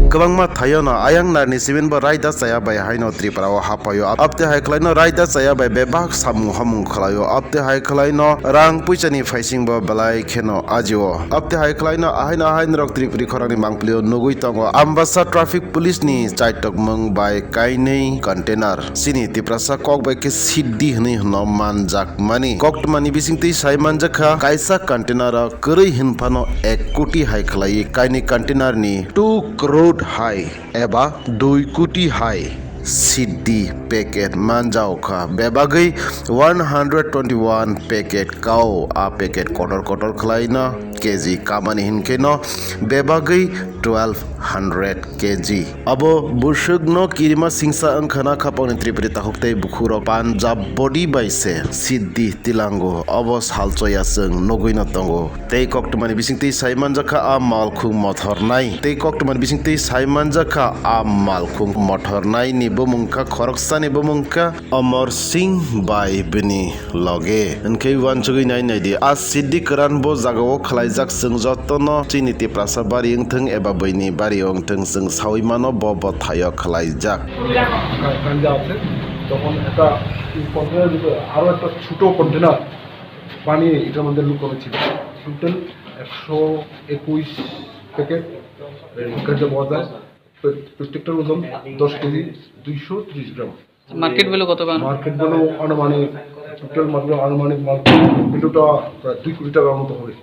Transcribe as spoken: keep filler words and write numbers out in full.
Kwbangma thaiono ayang narni simin bo raida chaya bai haino Tripura o hapaio. Abte hai khwlaino raida chaya bai bebak samung hamung khwlaio. Abte hai khwlaino rang puisani phaising bo belai kheno ajio. Abte hai khwlaino ahaino ahaino rok Tripuri khorangni mangpilio nugui tongo. Ambasa traffic police ni chaitokmung bai kainwi container. Chini Tiprasa kok bai khe siddi hwnwi hwno manjakmani. Koktwmani bisingtwi sai manjakha, kaisa container o kwrwi hwnphano ek koti hai khwlaiwi kainwi container ni two crore hai eba dui koti hai siddi packet manjaokha. Bebagwi one hundred twenty-one packet kao. A packet kotor kotor khwlaino K G kamani hinkheno bebagwi twelve hundred K G. Abo bwswkno kirima singsa wngkhana khapangni Tripuri takhuk tei bukhurok Punjab body bai se siddi tilango. Abo salchoya chwng nugwino tongo. Tei koktwmani bisingtwi sai manjakha a malkhung mothornai. Tei koktwmani bisingtwi sai manjakha a malkhung mothornaini bumung kha khoroksani bumung kha Amar Singh bai bini loge. Hinkhe uansugwi nai naidi, a siddi kwran bo jagao khwlaijak, chwng jotono chini Tiprasa bari wngthwng eba buini bari wngthwng, chwng saui mano bo bwthaio khwlaijak. গা-, গাঞ্জা আছে, তখন একটা কন্টেনার ভিতরে আরো একটা ছোট কন্টেনার বানিয়ে এটার মধ্যে লুকানো ছিল। টোটাল একশো একুশ প্যাকেট গাঞ্জা পাওয়া যায়। প্র-, প্রত্যেকটার ওজন দশ কেজি, দুইশো ত্রিশ গ্রাম। মার্কেট ভ্যালু কত পান? মার্কেট ভ্যালু আনুমানিক, টোটাল মার্কেট আনুমানিক মার্কেট ভ্যালুটা প্রায় দুই কোটি টাকার মতো হবে।